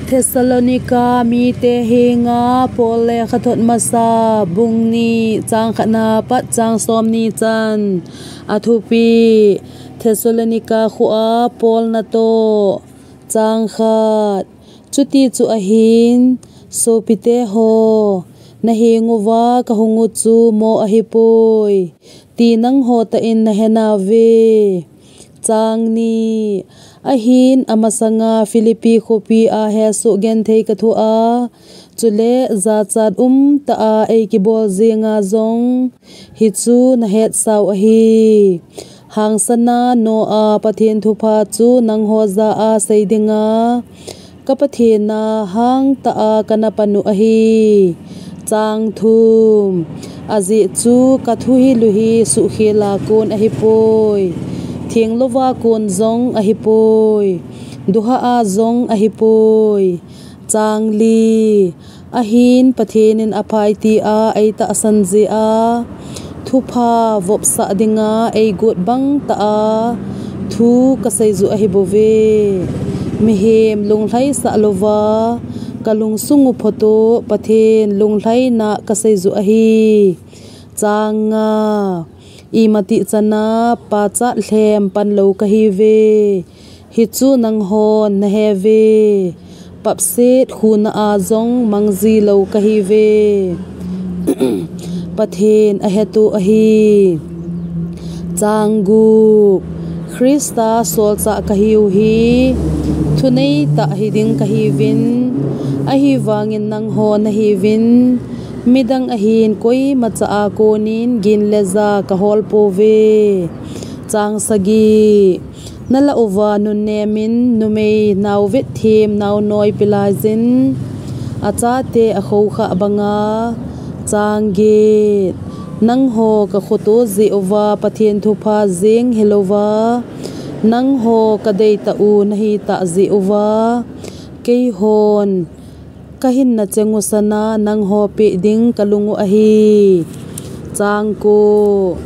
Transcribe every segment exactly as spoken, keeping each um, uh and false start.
Thessalonika mite henga Paul lekhathot masa, bung ni, chang khatna pat chang somni chan. Athupi: Thessalonika khoa Paul natoh. Chang khat. Chuti chu ahin, sopite ho, naheng uva kahung u chu mo ahipoi ti nangho tah in nahenauve. Chang ni. Ahin, amasanga Philippi khopi a hesoh genthei kathoh a, chule jachat umtah a eikibol jenga jong hichu nahetsau ahi. Hangsana noa Pathen thupha chu nangho jah a sei dinga ka Pathen a hangtah a kana pan u ahi. Chang thum. Ajeh chu kathuhil u hi suhkhel a kon ahipoi, thenglouva kon jong ahipoi, duhah a jong ahipoi. Chang li. Ahin, Pathen in aphai tia eitahsan jeh a, thupha vopsah dinga eigot bangtah a thu kasei u ahibouve. Mihem lunglhaisah louva kalungsung u photo Pathen lunglhaina kasei u ahi. Chang nga. Imatih chana pachat lhem panlou kahiuve. Hichu nanghon naheuve. Papset khuna a jong mangjilou kahiuve. Pathen ahetu ahi. Chang gup. Christa solchah kahiu hi thuneitah hiding kahiuvin, ahivangin nangho nahiuvin, midang ahin koimacha a konin gin le ja kaholpouve. Chang sagi. Nalah uva nunnemin numei naovetthem naonoi pilaiyin, achate akhoukhah banga. Chang get. Nangho kakhoto jeh uva Pathen thupha jeng hilouva, nangho kadeitah u nahitah jeh uva, keihon kahinna cheng u sana nangho peh ding kalung u ahi. Chang ko.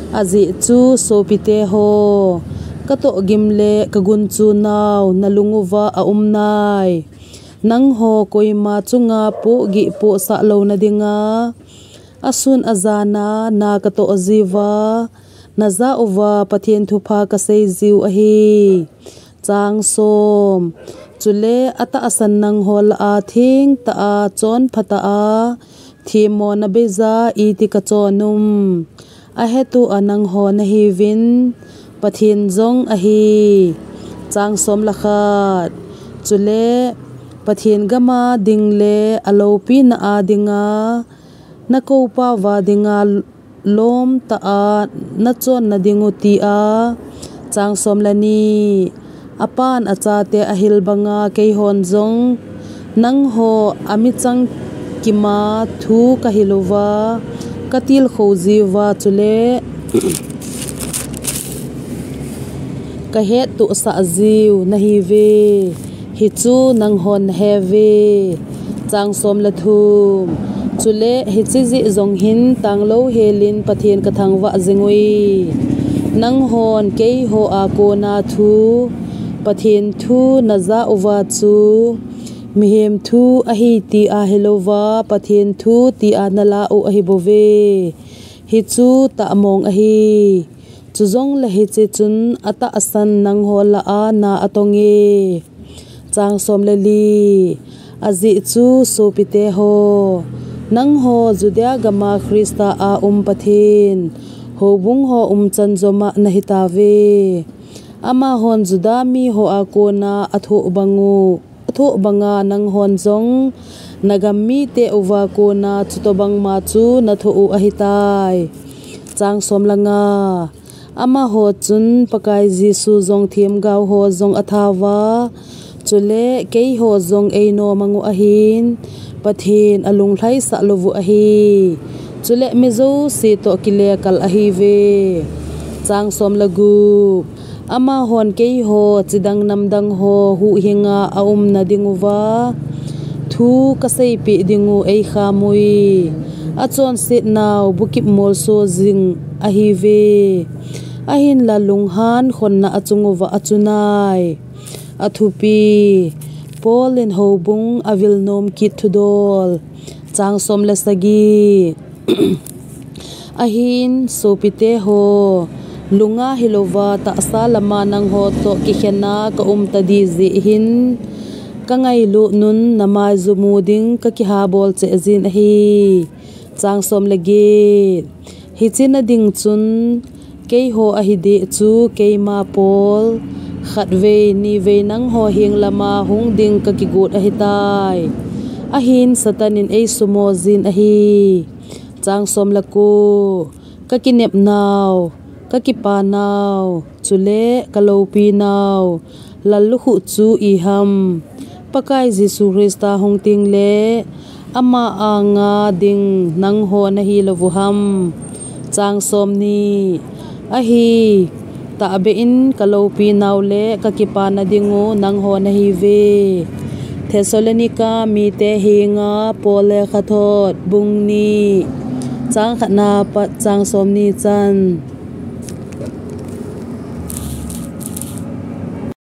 Ajeh chu sopite ho, katohgim le kagunchunau nalung uva aumnai. Nangho koima chunga pohgih pohsah louna dinga, asun ajana na katoh jiuva, najah uva Pathen thupha kasei jiu ahi. Chang som. Chule atahsan nangho lah a thengtah a chonphatah a themmona beija iti kachon um? Ahetu a nangho nahiuvin, Pathen jong ahi. Chang som le khat. Chule Pathen gama ding le aloupina a dinga, nakoupauva dinga lomtah a nachonna ding u tia. Chang som le ni. Apan achate ahil banga keihon jong nangho amichang kima thu kahil uva, katilkhou jiuva, chule kahettohsah jiu nahiuve. Hichu nanghon naheuve. Chang som le thum. Chule hiche jeh jong hin tanglouhelin Pathen kathangvah jing ui. Nanghon keiho a kona thu, Pathen thu najah uva chu, mihem thu ahi tia hilouva, Pathen thu tia nalah u ahibouve. Hichu tahmong ahi. Chujongle hiche chun atahsan nangho lah a na atonge. Chang som le li. Ajeh chu sopite ho, nangho Judea gama Christa a um Pathen houbung ho umchan joma nahitauve. Amahon Juda miho a kona athoh bang u, athoh banga nanghon jong nagam mite uva kona chutobangma chu nathoh u ahitai. Chang som le nga. Amaho chun Pakai Jesu jong themgao ho jong athauva, chule keiho jong einomang u ahin, Pathen alunglhaisah lou u ahi. Chule mi jouse toh kilekal ahiuve. Chang som le gup. Amahon keiho chidang namdang ho huhhinga aumna dinguva thu kaseipeh dingu eikham ui. Achonsetnau bukip molso jing ahiuve. Ahinla lunghan khonna achunguva achunai. Athupi: Paul in houbung avil nom kit thudol. Chang som le sagi. Ahin sopite ho, lunga hilouva tahsa lama nangho toh kikhen a kaum tadi jeh hin, kangailut nun namai jumu ding kakihabol cheh jin ahi. Chang som le get. Hiche na ding chun, keiho ahi deh chu keima Paul, khatvei nivei nangho heng lama hung ding kakigot ahitai. Ahin Satan in eisumo jin ahi. Chang som le ko. Kakinep nau, kakipa nau, chule kaloupi nau, lallukhuh chu iham. Pakai Jesu Christa hung tengle, ama anga ding nangho nahi lou u ham. Chang som ni. Ahi, tahbeh in kaloupi nau le kakipa na ding u nangho nahiuve. Thessalonica mite henga Paul lekhathot bung ni, chang khat na pat chang som ni chan.